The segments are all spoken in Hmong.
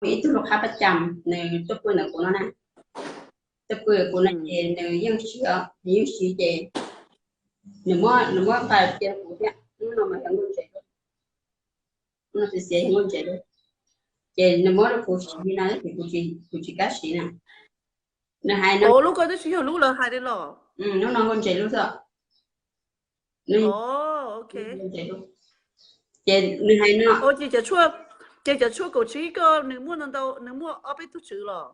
Muaj ib tug lub qhab pab cam, nws tuaj pw ntawm kuv no na, tuaj pw ntawm kuv no ces nws yeej siv, nws yeej siv ces nws muab, nws muab qa cia kuv thiab, hnub no mas yog nkauj ntses, hnub no xiav xiav yog nkauj ntses lawm, ces nws muab rau kuv siv no ces kuv tsis, kuv tsis kam siv na. Nws hais no, lub ko twb tsis yog lub lawv hais li los? Hnub no nkauj ntses lub xwb. Ces nws hais no, ces cov tshuaj kaum tsib ko nws muaj ntau, nws muaj ob peb tug tswv los?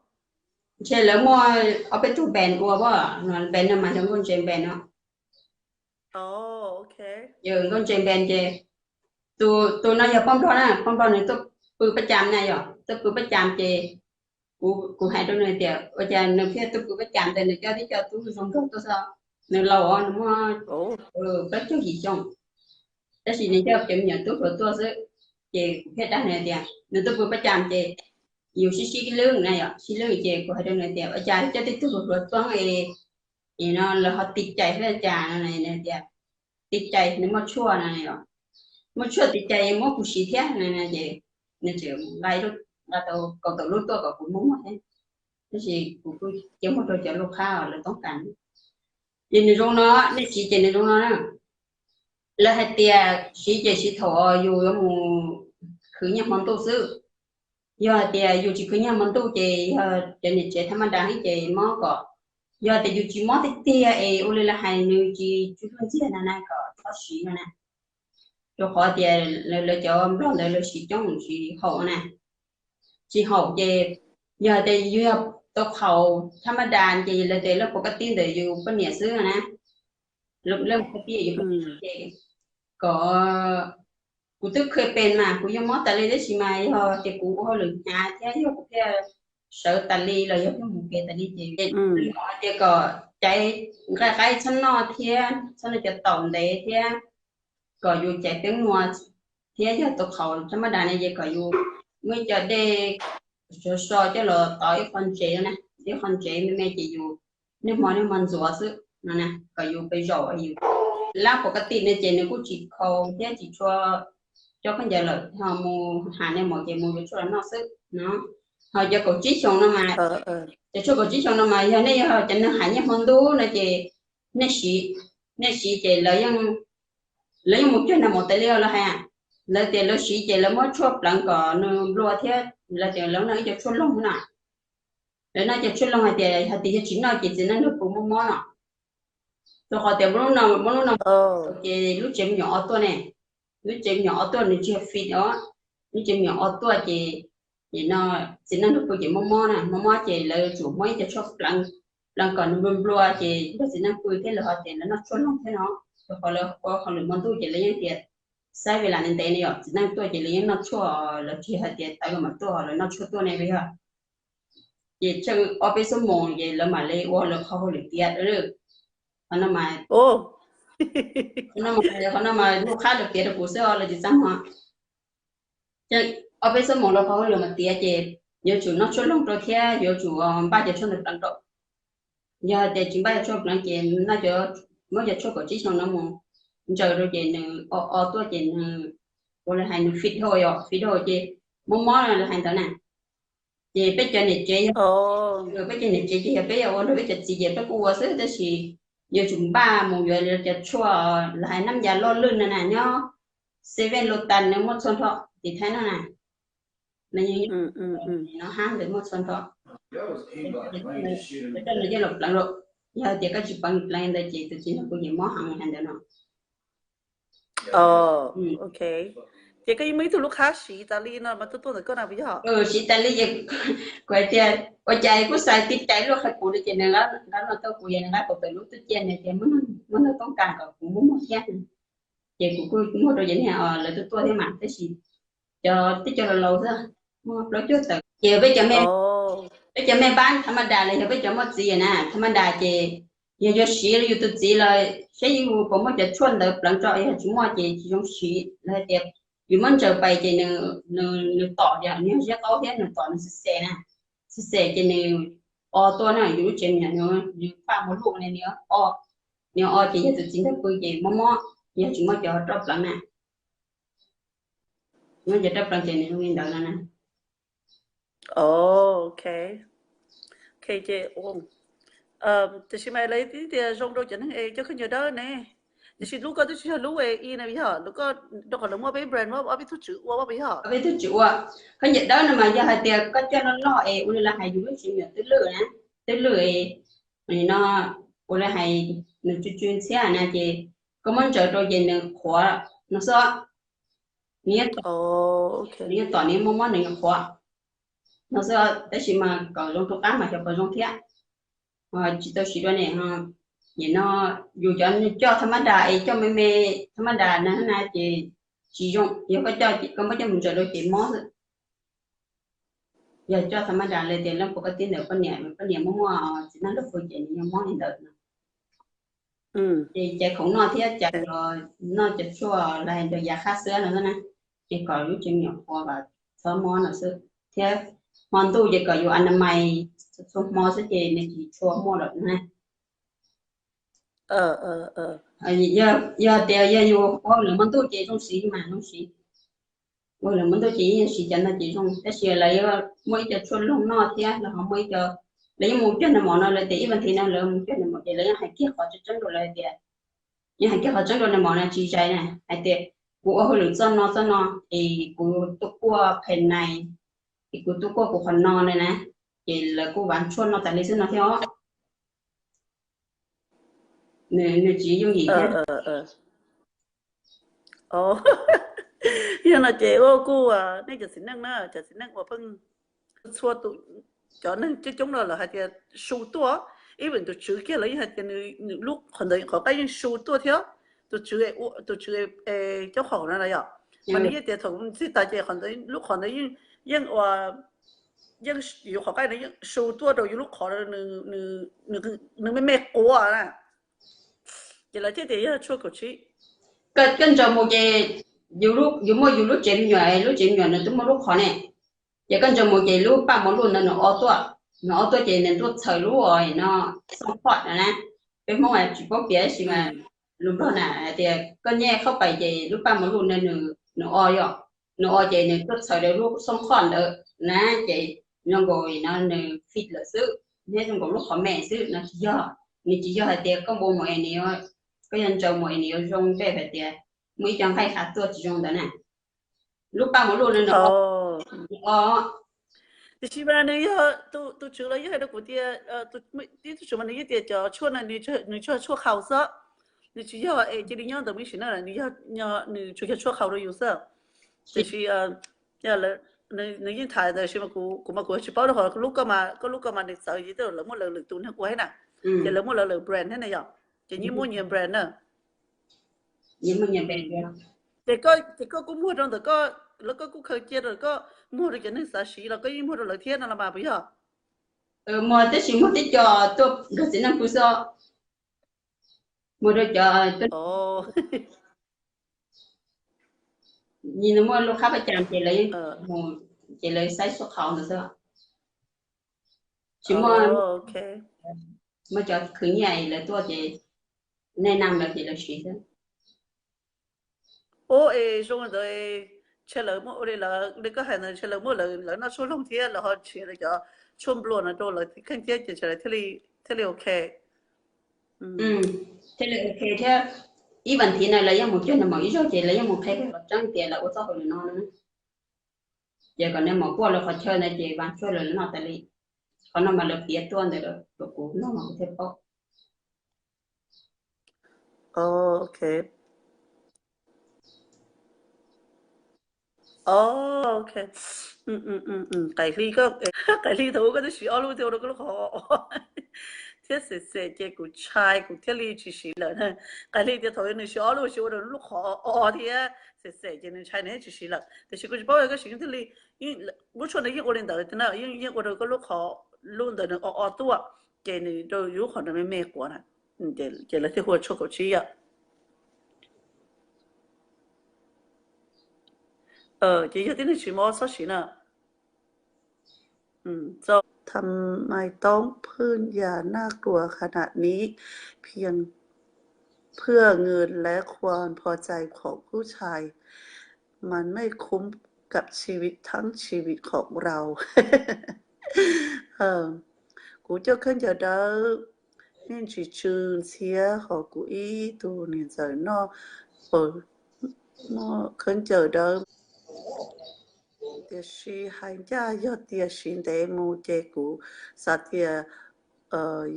Ntshe lawv muaj ob peb tug brand ua, brand no mas yog nkauj ntses brand no. Nkauj ntses brand ces tus no yog poj nplog na, poj nplog nws tuaj pw pab cam na yom, tuaj pw pab cam ces kuv, kuv hais rau nws tias ua cas nws thiaj tuaj pw pab cam ntawd, nws coj tib co tub zoo nraug tuaj xwb, nws laus os, nws muaj plaub caug yim xyoo, tab sis nws coj cov me nyuam tub hluas tuaj xwb. Ces kuv thiaj dag nws tias nws tuaj pw pab cam ces yus sib sib lwb na yom, sib lwb ces kuv hais rau nws tias ua cas coj tib tug hluas hluas tuaj es no lawv ho tiv cais thiab cas no, nws tias tiv cais, nws muaj tshuaj no, muaj tshuaj tiv cais muab kuv siv thiab no ces nws tseem nqa, nqa tau kaum tawm lub tuaj kom kuv muab muag thiab, tab sis kuv kuj cia muag rau cov lub qhab lawv toob kas. Ces nws zoo no, nej siv ces nws zoo no na. Lawv hais tias siv ces siv thaum yus yuav mus khwv nyiaj hmo ntuj xwb. Yog hais tias yus tsis khwv nyiaj hmo ntuj ces yog cov niam tsev thab maj das ces mob kom, yog tias yus tsis mob tiag tiag es ua li lawv hais nws tsis tsuj ntxiag na na kom txhob siv no na. Rau qhov tias lawv cov nplog ntawd lawv siv coob tsis haum na, tsis haum ces yog tias yus yog tau qhaus thab maj das ces lawv tias lawv pov ka tib ntawm yus poj niam xwb na, lawv pov ka tib yus poj niam ces kom, kuv twb kheev pes mas kuv yuav mob tas li tab sis mas yog tias kuv ua hauj lwm hnyav thiab yog kuv thiaj sawv tas li los yog thiaj mus kev tas li ces hais tias kom caiv nqaij qaib txhob noj thiab txhob noj cov taum ntev thiab kom yus caiv teeb muas thiab yog tau qhaus thab maj das ne ces kom yus muaj ib co dej so so coj los tov ib qho ntsev na, ib qho ntsev me me ces yus niaj hmo niaj hmo ntxuav xwb no na kom yus pes zaum yus lab pov ka tib ne ces nws kuj tsis khaus thiab tsis tshua coj khaub ncaws lawm ho mus hais nej mus ces mus yuav tshuaj los noj xwb no. Ho cov kaum tsib xyoos no mas, cov tshuaj kaum tsib xyoos no mas yog nej yog cov neeg hais nyiaj hmo ntuj no ces nej siv, nej siv ces lawv yeej, lawv yeej mus cuag nag mus tas li lawv hais, lawv tias lawv siv ces lawv muab tshuaj pleev kom nws nplua thiab lawv tias lawv noj ib co tshuaj loog na. Lawv noj cov tshuaj loog hais tias hais tias yog tsis noj ces txiv neej nrog pw mob mob no. Rau qhov tias muaj lub no, muaj lub no ces lub tsev me nyuam o tuaj ne, lub tsev me nyuam o tuaj nws tsis yog fit os, lub tsev me nyuam o tuaj ces no txiv neej nrog pw ces mob mob na, mob mob ces lawv tsum muab ib co tshuaj pleev, pleev kom nws nplua nplua ces nrog txiv neej pw thiab lawv ho tias lawv noj tshuaj loog thiab no. Rau qhov lawv ua hauj lwm hmo ntuj ces lawv yeej tias xaib ve lam ntev ntev ne yom, txiv neej tuaj ces lawv yeej noj tshuaj, lawv tsis hais tias tawv los mam tuaj, lawv noj tshuaj tuaj ne yog. Ces tsheej ob peb xuab moos ces lawv mam li ua lawv qhov hauj lwm tiav. Qhov no mas, qhov no mas lub qhab lawv piav rau kuv xwb os, lawv tsis txaj muag. Ob peb xuab moos lawv qhov hauj lwm mas tiav ces yuav tsum noj tshuaj loog rau thiab yuav tsum npaj cov tshuaj ntawd pleev rau. Yog tias tsis npaj cov tshuaj pleev ces noj cov, muab cov tshuaj kaum tsib xyoo no mus ntsaws rau ces nws o o tuaj ces nws ua li hais nws fit hos yom, fit hos ces mob mob lawv hais ntawd na. Ces peb cov niam tsev, peb cov niam tsev ces yog peb yog ua nrog peb cov txiv ces peb kuj ua xwb tab sis yuav tsum npaj mus yuav cov tshuaj lawv hais nab ya loj lwj no na, nyob Seven Lotus nws muaj txhua nrho tim Thaib no na. No hab ntawd muaj txhua nrho. Coj los pleev rau, yog tias koj tsis pleev pleev ntawd ces tus txiv neej kuj yeej mob heev hais ntawd no. Ok, ces koj yeej muaj ib tug lub qhab siv tas li no mas tuaj tuaj ntawm koj na puas yog? Siv tas li ces kuv hais tias ua cas kuj xav tiv cais luaj qhia kuv no ces nws nqa no tuaj kuv, yog nws nqa kaum tawm lub tuaj cia nws tias muaj neeg toob kas kom kuv muab muag thiab. Ces kuv kuj muag rau cov niag lawv tuaj tuaj thiab mas tab sis cov tib co laus laus xwb, muaj plaub caug tawm ces peb cov me, peb cov me npab thab maj das los yog peb cov muaj txiv na, thab maj das ces yog yuav siv yus tus txiv los saib yus puas muaj cov tshuaj ntawd pleev tso, yog tsis muaj ces tsis zoo siv. Lawv hais tias yus muab ntsaws pais ces nws, nws tom, nws yog ziab qaub thiab nws tom nws xes xes na, xes xes ces nws o tuaj na, yus lub tsev me nyuam nws faj mus luj ne, nws o, nws o ces yog tus txiv ntawd pw ces mob mob, yog tsis muaj cov roj pleev na. Muab cov roj pleev ces nws zoo li ntawd no na. Ok, ok ces, tiam sis mas lawv tias zoo rau cov neeg es cov khaub ncaws dawb ne. Tiam sis lub koj twb tsis yog lub es i na, yog lub koj rau qhov lawv muaj peb brand, muaj ob peb tug tswv ua, puas yog? Peb tug tswv ua. Khaub ncaws dawb no mas yog hais tias koj coj loj loj es ua li lawv hais yus lub tsev me nyuam twb lwj na, twb lwj no, ua li hais nws tsw tsw ntxhiab na ces koj muab ntsaws rau ces nws qhuav no xwb. Nws yeej tom, nws yeej mob mob nws qhuav no xwb, tab sis mas kom zoo rau qab mas xyov puas zoo thiab. Tsis tau siv dua ne. Nim no yus cov coj thab mab das es coj me me thab mab das na na ces tsis zoo, yog koj coj, koj muab coj mus ntsaws rau ces mob xwb. Yog coj thab mab das li tias leej puas koj tib ntawm poj niam, poj niam muaj muaj txiv neej nrog pw ces nws yog mob li ntawd no. Ces caiv khoom noj thiab caiv noj cov tshuaj los hais tias yav qhab xwb no na, ces kom lub tsev me nyuam qhuav kom txhob mob no xwb thiab. Hmo ntuj ces kom yus a na mais txhua hmo xwb ces nws tsis tshua muaj lawm na. Yog tias yog yus ua lawv hmo ntuj ces zoo siv mas zoo siv. Ua lawv hmo ntuj ces yeej siv cov no ces zoo, tab sis lawv yuav muaj ib co tshuaj loog noj thiab los ho muaj ib co, lawv yeej mus cuag nais maum no, lawv tias ib vas thiv no lawv mus cuag nais maum ces lawv yeej hais kiag qhov tseeb tseeb rau lawv tias, yeej hais kiag qhov tseeb rau nais maum no tsis zais na, hais tias kuv ua hauj lwm txoj no txoj no es kuv tuaj kuaj phem nais, es kuv tuaj kuaj kuv qhov no na na, ces lawv kuj vam tshuaj no tas li xwb no thiab os. Nws tsis yooj yim thiab. Yog no ces ua kuj, nej cov txiv neej na, cov txiv neej uas pheej, txhua tus, cov neeg coob coob no lawv hais tias su tuaj, ib tus tswv kiag lawv yeej hais tias nws lub qhov ntawd qhov qab yeej su tuaj thiab. Tus tswv, tus tswv cov qhov no na yom, mas nws yeej tias thaum txij tas ces lub qhov ntawd yeej, yeej ua, yeej yus qhov qab no yeej su tuaj rau yus lub qhov, nws me me quav na. Ces lawv thiaj tias yog tshuaj kaum tsib. Koj ntsaws mus ces yus muaj yus lub tsev me nyuam, lub tsev me nyuam nws twb muaj lub qhov ne, ces koj ntsaws mus ces lub paj mov luj ntawd nws o tuaj, nws o tuaj ces nws tuaj txhaws lub no, xoo qhoj no na. Peb Hmoob tsis paub piav tab sis mas lus Nplog na hais tias koj nyem khaub pais ces lub paj mov luj ntawd nws o yom, nws o ces nws tuaj txhaws rau lub xoo qhoj ntawd na, ces zoo nkaus no nws fit lawm xwb, nws zoo nkaus lub qhov me xwb no tsis yog. Nws tsis yog hais tias koj npau mus es nws, koj yog ntsaws mus es nws yuav zoo npe hais tias muaj ib co nqaij qha tuaj tsis zoo ntawd na. Lub paj mov luj no nws o. Tiam sis mas nws yog, tus tswv los yeej hais rau kuv tias, ib tug tswv mas nws yeej tias cov tshuaj no nws tsuas yog tshuaj qhau xwb, nws tsis yog es cia li nyob ntawm me sim no, nws tsuas yog tshuaj qhau rau yus xwb. Tiam sis nws yeej tham ntawd, tiam sis mas kuv mas kuv tsis paub rau qhov lub koj, koj lub koj mas nws txawv ces tej zaum lawv muaj lawv lwm tus neeg ua thiab na, ces lawv muaj lawv lwm brand thiab na yom, ces yeej muaj nyias brand na. Ces koj kuj muag rau ntawm koj, lawv koj kuj khaws cia rau koj, muag rau cov neeg xav siv los koj yeej muag rau lawv thiab no los mas puas yog? Muag tab sis muag tib co tuaj nrog txiv neej pw xwb. Muag rau cov, nws muaj lub qhab paj cas ces lawv yeej mus, ces lawv saib xub qhauv ntawd xwb. Tsis muaj, muaj cov khwv nyiaj lawv tuaj ces nej nam lawv ces lawv siv xwb. Ua es zoo ntawd, ntshe lawv muaj ua li lawv li koj hais ntawd, ntshe lawv muaj lawv noj tshuaj loog thiab lawv ho nrhiav lawv cov tshuaj nplua no rau lawv kheej thiab ces ntshe lawv thiaj li ok. Thiaj li ok thiab. Ib vas thiv no lawv yeej mus cuag nais maum ib zaug ces lawv yeej mus qhia peb qhov tseeb tias lawv ua txoj hauj lwm no no. Ces kom nais maum kuaj lawv qhov chaw ntawd ces vam tshuaj lawv noj tas li. Qhov no mas lawv piav tuaj ntawd rau kuv noj mas kuv thiaj paub. Ok. Ok. Qaim Hli, Qaim Hli thaum ub koj twb siv ob lub thiab ua rau koj lub qhov o thiab, xem xem ces kuv ntshai kuv thiaj li tsis siv lawm na. Qaim Hli tias thaum nws siv ob lub, siv ua rau lub qhov o thiab xem xem ces nws ntshai nws thiaj tsis siv lawm. Tiam sis kuv tsis paub koj siv thiaj li, lub tshuaj ntawd yeej ua li ntawd na, yeej ua rau koj lub qhov, lub ntawd nws o o tuaj, ces nws rau yus lub qhov ntawd me me quav na, ces lawv thiaj hu ua tshuaj kaum tsib yom. Ces yog tib neeg tsis mob txhob siv na. ทำไมต้องพ่นยาน่ากลัวขนาดนี้ เพียงเพื่อเงินและความพอใจของผู้ชาย มันไม่คุ้มกับชีวิต ตัดชีวิต ทั้งชีวิตของเรา. Kuv coj khaub ncaws dawb, nej tsis tsw ntxhiab, ho kuv ib tug niam ntxawm noj, noj khaub ncaws dawb. Tiam sis hais ncaj yog tias siv ntev mus ces kuv xav tias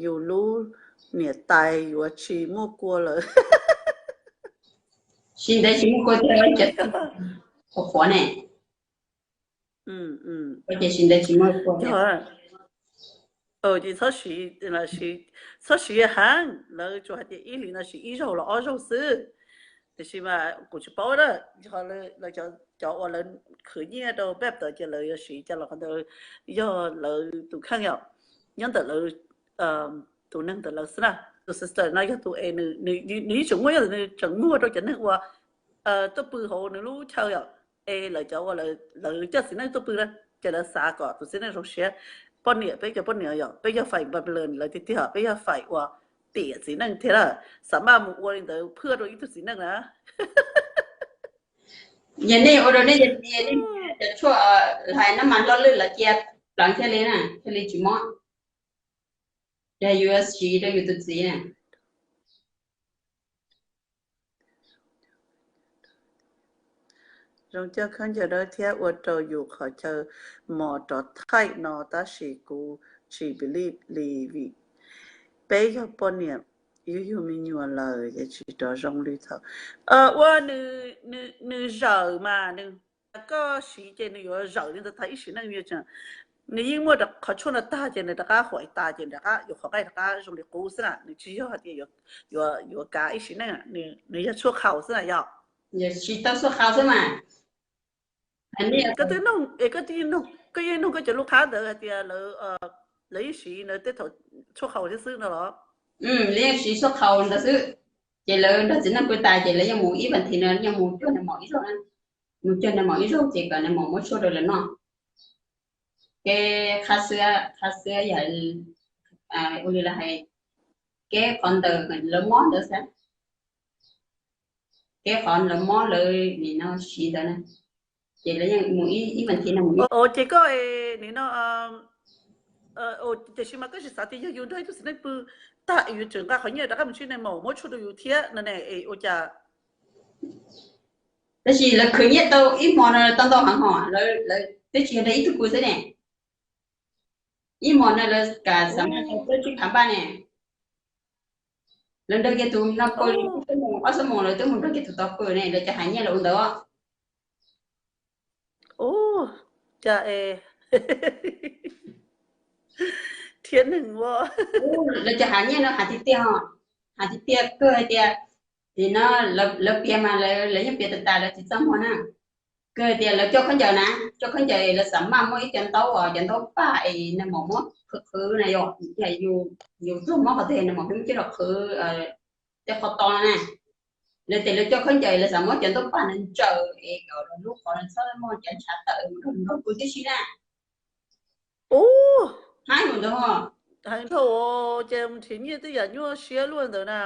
yus lub niam tais yuav tsis muaj kua lawm. Siv ntev tsis muaj kua tiag, qhuav qhuav ne. Ces siv ntev tsis muaj kua tiag. Ces txhob siv, txhob siv heev, lawv tsuas hais tias ib hlis no siv ib zaug los ob zaug xwb. Tiam sis mas kuv tsis paub na, yog lawv cov uas lawv khwv nyiaj rau peb tawm ces lawv yuav siv cov los qhov ntawd yog lawv tus kheej yom. Nyob ntawm lawv, tus neeg ntawm lawv xwb na. Tus sister no yog tus es nws yeej tseem muaj, nyob ntawm nws tseem muag rau cov neeg uas tuaj pw hauv nws lub chaw yom. Es lawv cov uas lawv coj txiv neej tuaj pw na, ces lawv xav kom tus txiv neej zoo siab. Poj niam, peb cov poj niam yom, peb yog faim npa lawm lawv tiag tiag, peb yog faim uas tiam txiv neej thiab lawm, xav maj mus ua li ntawd phwj rau ib tug txiv neej na. Yog nej ua rau nej cov tshuaj hais no mas loj lwj lawv cia pleev thiaj li na, thiaj li tsis mob. Yog yuav siv rau yus tus txiv na. Zoo coj khaub ncaws dawb thiab ua rau yus qhov chaw mos rov thaij no tab sis kuv tsis believe li vim peb yog poj niam yug yug me nyuam lawm ces tsis rov zoo li thaum ua. Nws zawm mas nws, koj siv ces nws yuav zawm li ntawd tag ib sim neej. Nws yeej muaj qhov tshuaj no tag ces nws rov qab huam tas ces nws rov qab yuav qhov nqaij rov qab zoo li qub xwb na, nws tsis yog hais tias yuav kav ib sim neej, nws yog tshuaj qhaus xwb na yog. Tsis tau tshuaj qhaus xwb mas. Koj twb nug, koj yeej nug koj cov lub qhab ntawd hais tias lawv yeej siv ntawd tej thaum tshuaj qhaus thiab xwb no los? Lawv yeej siv tshuaj qhaus ntawd xwb. Ces lawv nrog txiv neej pw tas ces lawv yeej mus ib vas thiv no yeej mus cuag nws maum ib zaug, mus cuag nws maum ib zaug ces kom nws maum muab tshuaj rau lawv noj. Kev qha xwb, qha xwb yam ua li lawv hais, kev qhov ntawd lawv mob ntawd xwb. Kev qhov lawv mob lawv nim no siv ntawd na, ces lawv yeej mus ib vas thiv no mus ib. Ces koj nim no, tiam sis mas koj tsis xav tias yog yus nrog ib tug txiv neej pw tag yus tseem nqa qhov nyiaj rov qab mus ntsib nws maum muab tshuaj rau yus thiab no ne, es ua cas? Tab sis lawv khwv nyiaj tau ib hmo no tau ntau heev hos, lawv twb tsis yog nrog ib tug pw xwb ne. Ib hmo no lawv kam xav muaj tau plaub tsib phav npaj ne. Lawv nrog kiag tus no pw li ob xuab moos, ob xuab moos lawv twb mus nrog kiag tus tod pw ne, lawv cov hais nyiaj lawv ua ntawd. Cas es thiab neeg ua. Lawv cov hais nyiaj no hais tiag tiag, hais tiag tiag kawg hais tias, nim no lawv piav mas lawv yeej piav tas tas lawv tsis txaj muag na. Kawg tias lawv coj khaub ncaws na, coj khaub ncaws lawv xav maj muab ib co ntaub os, cov ntaub paj es nws mam muab qhwv qhwv na yom, yus tuag mob qhov twg nws mam muab coj los qhwv tej qhov to na. Lawv tias lawv coj khaub ncaws lawv xav muab cov ntaub paj no ntsaws es kom lub qhov no txhob muaj cov ntshav tawm mus nrog pw tib si na. Ub, hais mus ntawd, hais dhau ces nrhiav nyiaj tej yam nyuaj siab luaj ntawd na.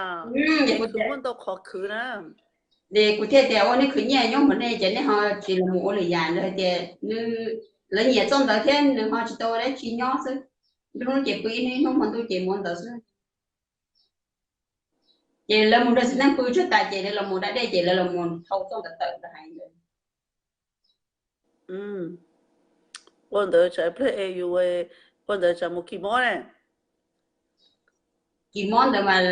Ces kuv muaj ntau qhov khwv na. Ces kuv thiaj tias ua nej khwv nyiaj nyob mus nej ces nej ho tsis los mus ua lwm yam, lawv hais tias lawv nyiam txoj ntawd thiab nws ho tsis tau ua dab tsi nyob xwb. Nruab hnub ces pw ib hnub, ib hnub hmo ntuj ces mus ua ntawd xwb. Ces lawv mus nrog txiv neej pw tsawg tas ces lawv los mus da dej ces lawv los mus thau txoj ntawd tawm lawv hais ntawd. Ua ntawd tsam pliag es yus, ua ntawd tsam mus kis mob ne. Kis mob ntawd mas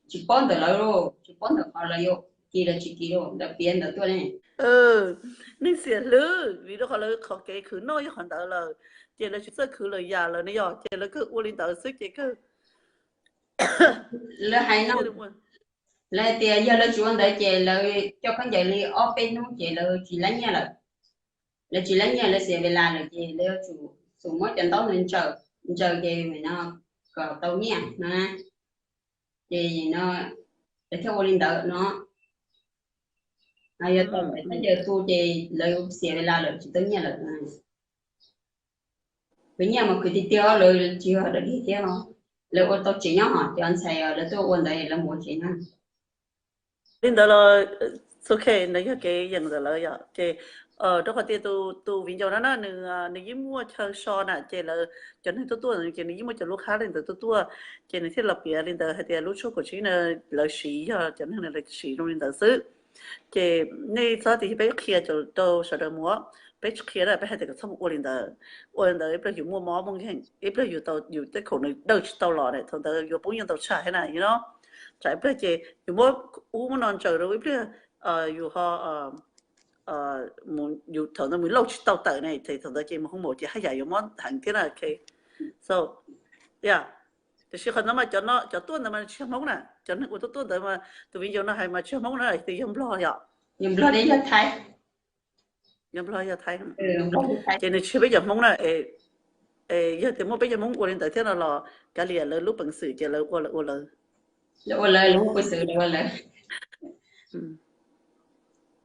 tsis paub ntawm lawv lauj, tsis paub ntawm qhov lawv yuav kis los tsis kis lauj, lawv piav ntawd tuaj ne. Neeg xiam hlwb vim rau qhov lawv qhov kev khwv noj yog qhov ntawd lawm, ces lawv tsis txawj khwv lwm yam lawm ne yog, ces lawv kawg ua li ntawd xwb ces kawg. Lawv hais no, lawv hais tias yog lawv tsis ua ntawd ces lawv coj khaub ncaws li ob peb hnub ces lawv tsis lab nyiaj lawm. Lawv tsis lab nyiaj lawv xiam ves las lawm ces lawv yuav tsum muab cov ntaub ntawd ntsaws, ntsaws ces no kom tau nyiaj no. Ces no lawv thiaj ua li ntawd no. Yog tau khaub ncaws tu ces lawv xiam ves las lawm tsis tau nyiaj lawm. Khwv nyiaj mas khwv tiag tiag, lawv tsis yog dag dig thiab, lawv ua tau tsev nyob hos cov ntxhais lawv tuaj ua ntawd lawv mus ua tsev nyob. Li ntawd los ok, ntawd yog kev yeem ntawm lawv yom, ces Rau qhov tias tus viv ncaus no na, nws yeej muaj chaw so na, ces lawv cov neeg tuaj tuaj ces nws yeej muaj cov lub qhab li ntawd tuaj tuaj, ces nws thiaj los piav li ntawd hais tias lub tshuaj kaum tsib no lawv siv, yog cov neeg no lawv siv zoo li ntawd xwb. Ces nej txhob tias peb qhia rau sawv daws mus, peb tsis qhia na, peb hais tias kom txhob mus ua li ntawd. Ua li ntawd ib pliag yus muaj mob muaj nkeeg, ib pliag yus tau, yus tej khoom nws dawj tsis tau los ne, thaum ntawd yuav poob nyiaj ntau tshaj thiab na, you know. Tsam ib pliag ces yus muab ub muab no ntsaws rau ib pliag, yus ho yus thaum ntawd mus lauj tsis tau tawm ne, ces thaum ntawd ces mus hoo maum ces haj yam yuav mob heev thiab na. So, yeah. Tiam sis qhov ntawd mas cov tuaj ntawd mas tsis yog Hmoob na, cov neeg uas tuaj tuaj ntawd mas tus viv ncaus no hais mas tsis yog Hmoob na, tias yog Nplog yom. Yog Nplog thiab yog Thaib. Yog Nplog thiab Thaib. Ces nws tsis yog peb cov Hmoob na. Yog tias muaj peb cov Hmoob ua li ntawd thiab no los kav liam lawv lub peev xwm ces lawv ua lawv ua lawv. Lawv ua lawv, lawv ua peev xwm lawv ua lawv.